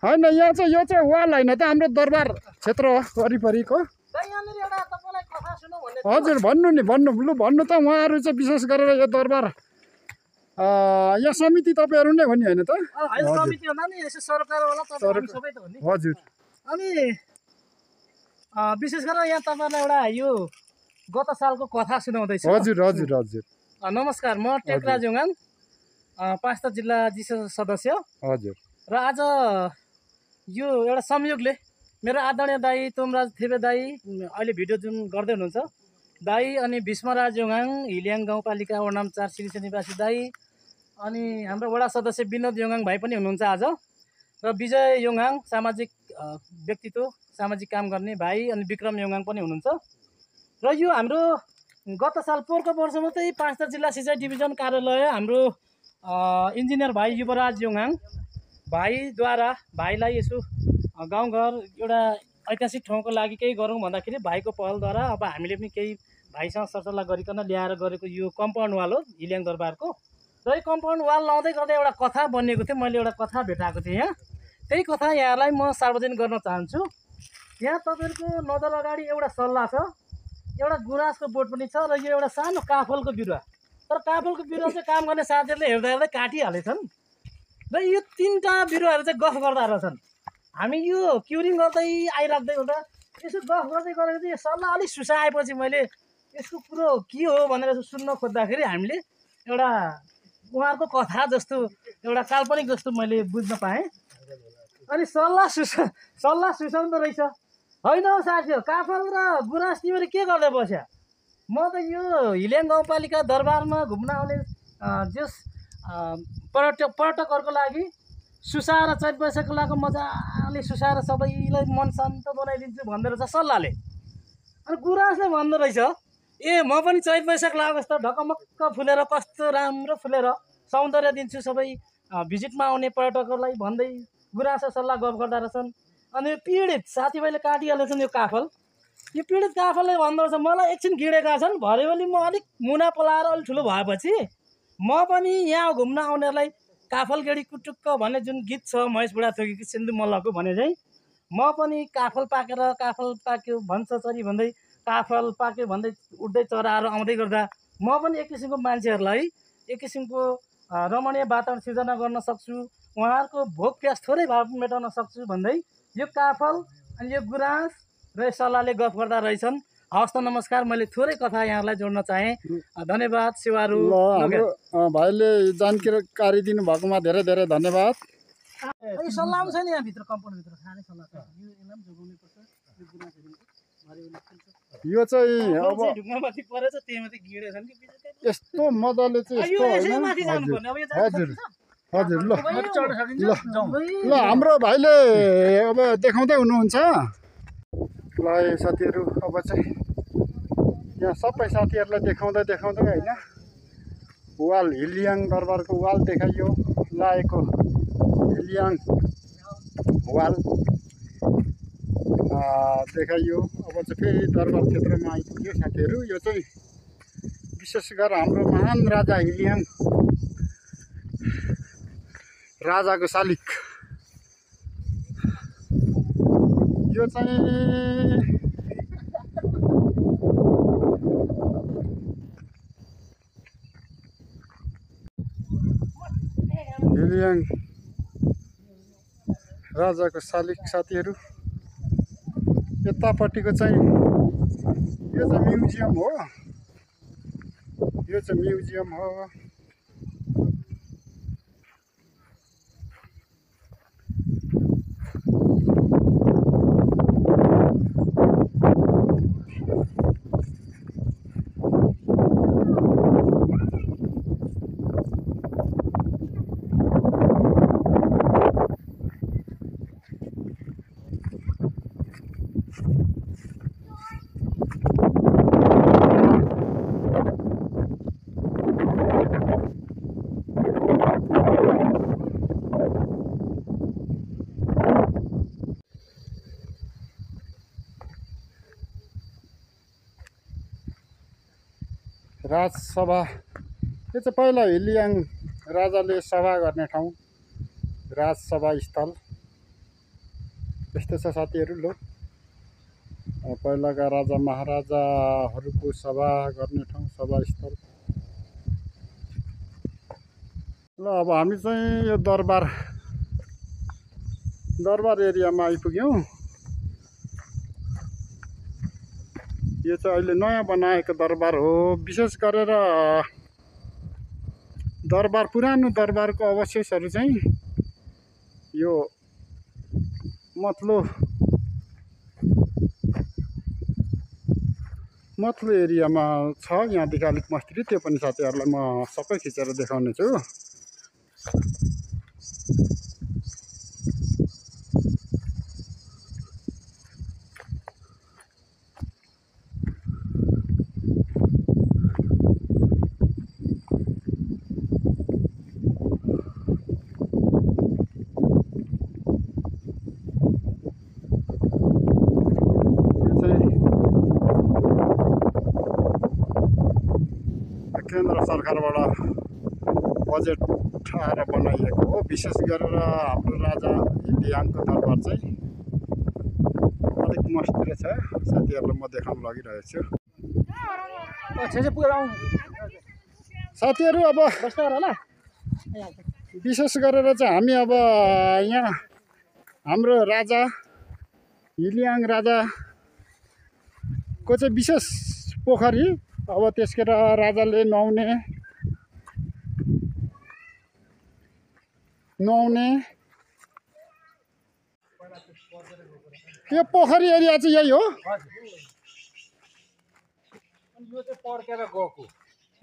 होइन यहाँ चाहिँ यो चाहिँ वाल होइन त हाम्रो दरबार क्षेत्र हो वरिपरिको। हजुर भन्नु नि भन्नु लु भन्नु त उहाँहरू चाहिँ विशेष गरेर यो दरबार यहाँ समिति तपाईँहरू नै हो नि होइन त? हजुर। अनि विशेष गरेर यहाँ तपाईँलाई एउटा यो गत सालको कथा सुनाउँदैछु। हजुर हजुर हजुर। नमस्कार, म टेकराज योङाङ, पाँचथर जिल्ला जिस सदस्य। हजुर। र आज यो एउटा संयोगले मेरो आदरणीय दाई तोमराज थेबे दाई अहिले भिडियो जुन गर्दै हुनुहुन्छ दाई, अनि भीष्मराज योङाङ हिल्याङ गाउँपालिका वडा नम्बर 4 सिरिसे निवासी दाई, अनि हाम्रो वडा सदस्य विनोद योङाङ भाइ पनि हुनुहुन्छ आज, र विजय योङाङ सामाजिक व्यक्तित्व सामाजिक काम गर्ने भाइ, अनि विक्रम योङाङ पनि हुनुहुन्छ। र यो हाम्रो गत साल पोहोरको वर्षमा चाहिँ पाँचथर जिल्ला सिँचाइ डिभिजन कार्यालय हाम्रो इन्जिनियर भाइ युवराज योङाङ भाइद्वारा भाइलाई यसो गाउँघर एउटा ऐतिहासिक ठाउँको लागि केही गरौँ भन्दाखेरि भाइको पहलद्वारा अब हामीले पनि केही भाइसँग सरसल्लाह गरिकन ल्याएर गरेको यो कम्पाउन्ड वाल हो हिल्याङ दरबारको। र यो कम्पाउन्ड वाल लाउँदै गर्दै एउटा कथा बनिएको थियो, मैले एउटा कथा भेटाएको थिएँ यहाँ, त्यही कथा यहाँलाई म सार्वजनिक गर्न चाहन्छु। यहाँ तपाईँहरूको नजर अगाडि एउटा सल्लाह छ, एउटा गुराँसको बोट पनि छ, र यो एउटा सानो काफलको बिरुवा। तर काफलको बिरुवा चाहिँ काम गर्ने साथीहरूले हेर्दा हेर्दै काटिहालेछन्, र यो तीनवटा बिरुवाहरू चाहिँ गफ गर्दा रहेछन्। हामी यो क्युरिङ गर्दै आइराख्दै हुँदा यसो गफ गर्दै गरेको चाहिँ यो सल्लाह अलिक सुसाएपछि मैले यसको कुरो के हो भनेर सुन्न खोज्दाखेरि हामीले एउटा उहाँहरूको कथा जस्तो एउटा काल्पनिक जस्तो मैले बुझ्न पाएँ। अनि सल्लाह सुसाउँदो रहेछ। होइन हौ साथीहरू, काफल र गुराँस तिमीहरू के गर्दै बस्या? म त यो हिल्याङ गाउँपालिका दरबारमा घुम्न आउने जस पर्यटकहरूको लागि सुसाएर चैत वैशाखको लागि मजाले सुसाएर सबैलाई मन शान्त बनाइदिन्छु भन्दो रहेछ सल्लाहले। अनि गुराँसले भन्दो रहेछ ए म पनि चैत वैशाख लागोस् त ढकमक्क फुलेर कस्तो राम्रो फुलेर सौन्दर्य दिन्छु सबै भिजिटमा आउने पर्यटकहरूलाई भन्दै गुराँस सल्लाह गफ गर्दा रहेछन्। अनि पीडित साथीभाइले काटिहालेछन् यो काफल। यो पीडित काफलले भन्दो रहेछ मलाई एकछिन गिडेका छन्, भरेभरि म अलिक मुना पलाएर अलिक ठुलो भएपछि म पनि यहाँ घुम्न आउनेहरूलाई काफल गेडी कुटुक्क भन्ने जुन गीत छ महेश बुढाथोकीको सिन्धु मल्लको भने चाहिँ म पनि काफल पाक्यो भन्छ चरी भन्दै काफल पाक्यो भन्दै उड्दै चराहरू आउँदै गर्दा म पनि एक किसिमको मान्छेहरूलाई एक किसिमको रमणीय वातावरण सिर्जना गर्न सक्छु, उहाँहरूको भोक प्यास थोरै भए पनि मेटाउन सक्छु भन्दै यो काफल अनि यो गुराँस र सल्लाहले गफ गर्दा रहेछन्। हवस् त नमस्कार, मैले थोरै कथा यहाँलाई जोड्न चाहेँ। धन्यवाद सेवाहरू। भाइले जानकारी दिनुभएकोमा धेरै धेरै धन्यवाद। यो सल्लाह पनि छैन यहाँभित्र कम्पाउन्डभित्र खाने सल्लाह छ, यो यसलाई पनि जोगाउनै पर्छ। यो गुराँसहरू यो चाहिँ अब ढुङ्गामाथि परेछ त्यही माथि गिडेछन् कि यस्तो मजाले चाहिँ यस्तो होइन। हजुर हजुर ल ल हाम्रो भाइले अब देखाउँदै हुनुहुन्छ। ल साथीहरू अब चाहिँ यहाँ सबै साथीहरूलाई देखाउँदै होइन वाल हिल्याङ दरबारको वाल देखाइयो, लागेको हिल्याङ वाल देखाइयो। अब चाहिँ फेरि दरबार क्षेत्रमा आइपुग्यो साथीहरू। यो चाहिँ विशेष गरेर हाम्रो महान राजा हिल्याङ राजाको शालिग यो चाहिँ हिल्याङ राजाको शालिग साथीहरू। यतापट्टिको चाहिँ यो चाहिँ म्युजियम हो, यो चाहिँ म्युजियम हो। राजसभा यो चाहिँ पहिला हिलियाङ राजाले सभा गर्ने ठाउँ, राजसभा स्थल यस्तो छ साथीहरू। लो पहिलाका राजा महाराजाहरूको सभा गर्ने ठाउँ, सभास्थल। ल अब हामी चाहिँ यो दरबार एरियामा आइपुग्यौँ। यो चाहिँ अहिले नयाँ बनाएको दरबार हो। विशेष गरेर दरबार, पुरानो दरबारको अवशेषहरू चाहिँ यो मथलो एरियामा छ। यहाँदेखि अलिक मस्तिर, त्यो पनि साथीहरूलाई म सबै खिचेर देखाउने छु। केन्द्र सरकारबाट बजेट आएर बनाइएको हो। विशेष गरेर हाम्रो राजा हिलियाङको दरबार चाहिँ अलिक मस्तिर छ। साथीहरूलाई म देखाउन लागिरहेको छु। साथीहरू अब विशेष गरेर चाहिँ हामी अब यहाँ हाम्रो राजा हिलियाङ राजाको चाहिँ विशेष पोखरी, अब त्यसखेर राजाले नुहाउने यो पोखरी एरिया चाहिँ यही हो।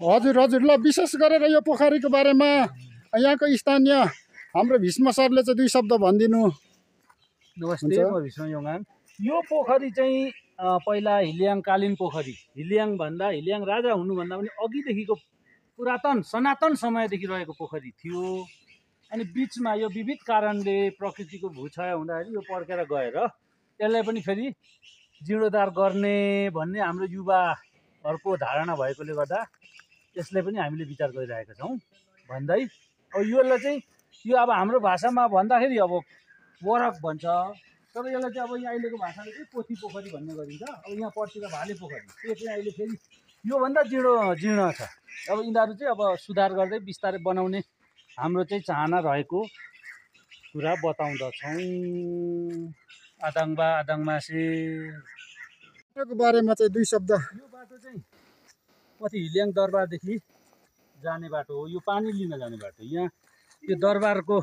हजुर हजुर। ल विशेष गरेर यो पोखरीको बारेमा यहाँको स्थानीय हाम्रो भीष्म सरले चाहिँ 2 शब्द भनिदिनु। नमस्ते, म भीष्म योङाङ। यो पोखरी चाहिँ पहिला हिलियाङकालीन पोखरी, हिलियाङ राजा हुनुभन्दा पनि अघिदेखिको पुरातन सनातन समयदेखि रहेको पोखरी थियो। अनि बिचमा यो विविध कारणले प्रकृतिको भूक्षय हुँदाखेरि यो पर्केर गएर यसलाई पनि फेरि जीर्णोद्धार गर्ने भन्ने हाम्रो युवाहरूको धारणा भएकोले गर्दा यसलाई पनि हामीले विचार गरिरहेका छौँ भन्दै। अब यसलाई चाहिँ यो अब हाम्रो भाषामा भन्दाखेरि अब वरक भन्छ, तर यसलाई चाहिँ अब यहाँ अहिलेको भाषाले चाहिँ पोथी पोखरी भन्ने गरिन्छ। अब यहाँ पर्तिर भाले पोखरी, त्यो चाहिँ अहिले फेरि योभन्दा जीर्ण छ। अब यिनीहरू चाहिँ अब सुधार गर्दै बिस्तारै बनाउने हाम्रो चाहिँ चाहना रहेको कुरा बताउँदछौँ। आदाङमासेको बारेमा चाहिँ 2 शब्द। यो बाटो चाहिँ पछि हिलियाङ दरबारदेखि जाने बाटो हो। यो पानी लिन जाने बाटो। यहाँ यो दरबारको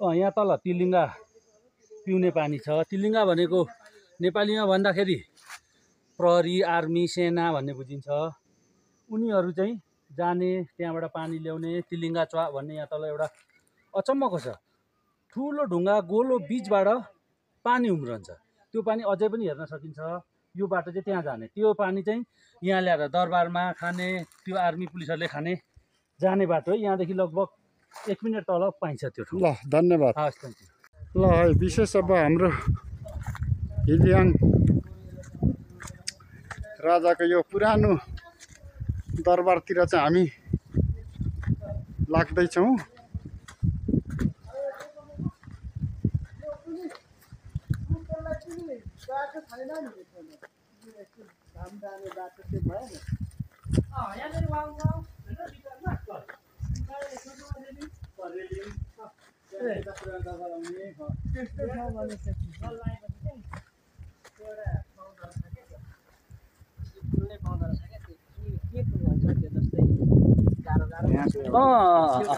यहाँ तल तिलिङ्गा पिउने पानी छ। तिलिङ्गा भनेको नेपालीमा भन्दाखेरि प्रहरी, आर्मी, सेना भन्ने बुझिन्छ। उनीहरू चाहिँ जाने, त्यहाँबाट पानी ल्याउने। तिलिङ्गा चुवा भन्ने यहाँ तल एउटा अचम्मको छ, ठुलो ढुङ्गा गोलो बिचबाट पानी उम्रन्छ। त्यो पानी अझै पनि हेर्न सकिन्छ। यो बाटो चाहिँ त्यहाँ जाने, त्यो पानी चाहिँ यहाँ ल्याएर दरबारमा खाने, त्यो आर्मी पुलिसहरूले खाने जाने बाटो हो। यहाँदेखि लगभग 1 मिनट तल पाइन्छ त्यो ठाउँ। ल धन्यवाद। हस्, थ्याङ्क यू। ल है, विशेष अब हाम्रो हिलियाङ राजाको यो पुरानो दरबारतिर चाहिँ हामी लाग्दैछौँ।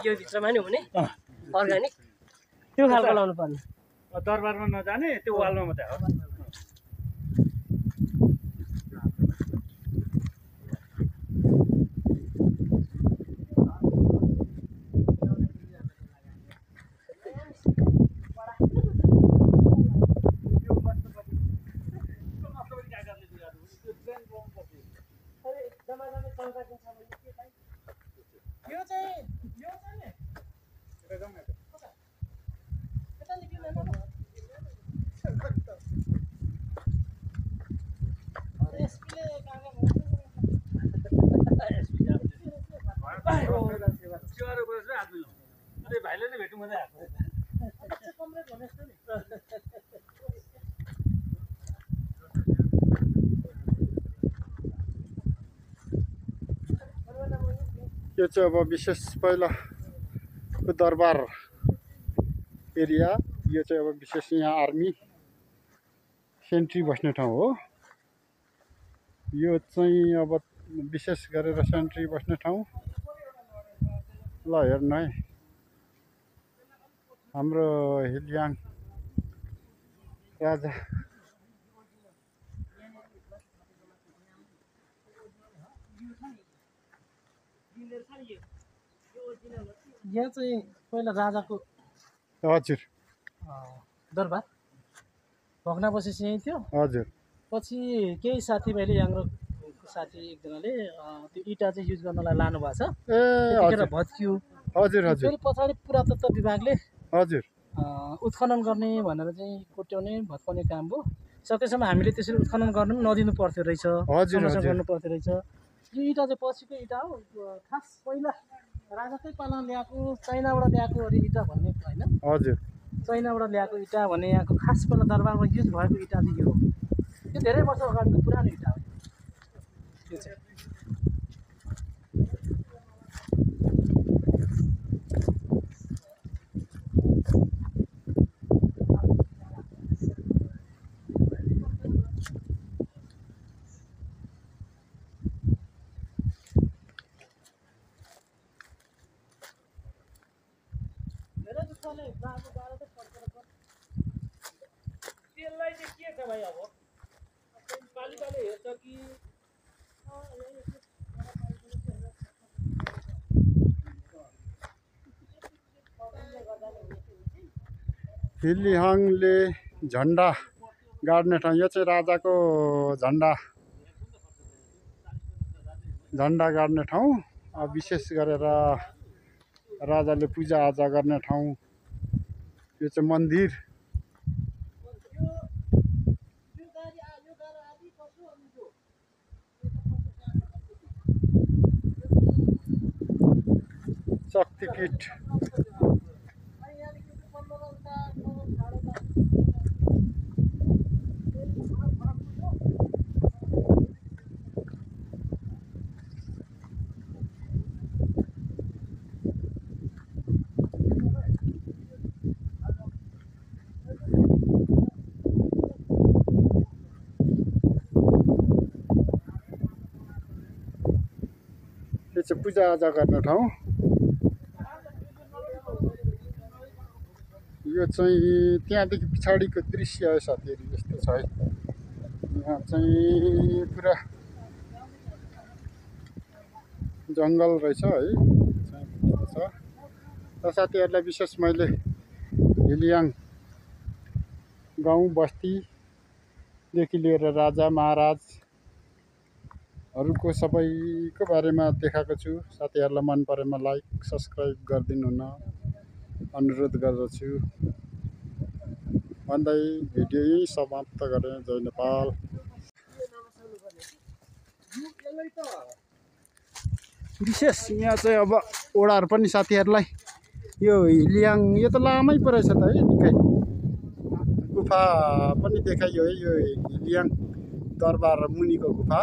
यो भित्रमा नि हुने अर्ग्यानिक त्यो खालको लाउनु पर्ने। दरबारमा नजाने, त्यो वालमा मात्रै हो। अरे भाइले नै भेटौँ मात्रै आएको यो चाहिँ अब विशेष पहिलाको दरबार एरिया। यो चाहिँ अब विशेष यहाँ आर्मी सेन्ट्री बस्ने ठाउँ हो। यो चाहिँ अब विशेष गरेर सेन्ट्री बस्ने ठाउँ। ल हेर्नु है, हाम्रो हिलियाङ राजा यहाँ चाहिँ पहिला राजाको हजुर दरबार भग्नावशेष यहीँ थियो। हजुर पछि केही साथीभाइले हाम्रो साथी एकजनाले त्यो इँटा चाहिँ युज गर्नलाई लानु भएको छ, ए त्यतिखेर हजुर भत्कियो। हजुर हजुर फेरि पछाडि पुरातत्व विभागले हजुर उत्खनन गर्ने भनेर चाहिँ कोट्याउने भत्काउने काम भयो। सकेसम्म हामीले त्यसरी उत्खनन गर्नु पनि नदिनु पर्थ्यो रहेछ, हजुर, समस्या हजुर। गर्नु पर्थ्यो रहेछ। यो इँटा चाहिँ पछिको इँटा हो, खास पहिला राजाकै पालामा ल्याएको चाइनाबाट ल्याएको अरे इँटा भन्ने होइन, हजुर चाइनाबाट ल्याएको इँटा भने यहाँको खास पहिला दरबारमा युज भएको इँटा चाहिँ यो हो। यो धेरै वर्ष अगाडिको पुरानो इँटा हो यो चाहिँ। त्यसलाई चाहिँ के छ भाइ? अब पालिकाले हेर्छ कि हिलिहाङले झन्डा गाड्ने ठाउँ। यो चाहिँ राजाको झन्डा गाड्ने ठाउँ। विशेष गरेर राजाले पूजाआजा गर्ने ठाउँ। यो चाहिँ मन्दिर। शक्तिपीठ यो चाहिँ पूजाआजा गर्ने ठाउँ। यो चाहिँ त्यहाँदेखि पछाडिको दृश्य हो साथीहरू, यस्तो छ है। यहाँ चाहिँ पुरा जङ्गल रहेछ है, छ। र साथीहरूलाई विशेष मैले हिलियाङ गाउँ बस्तीदेखि लिएर राजा महाराजहरूको सबैको बारेमा देखाएको छु। साथीहरूलाई मन परेमा लाइक सब्सक्राइब गरिदिनु हुन अनुरोध गर्दछु भन्दै भिडियो यही समाप्त गरेँ। जय नेपाल। विशेष यहाँ चाहिँ अब ओडाहरू पनि साथीहरूलाई यो हिलियाङ यो त लामै परेछ त है, निकै गुफा पनि देखाइयो है। यो हिलियाङ दरबार मुनिको गुफा।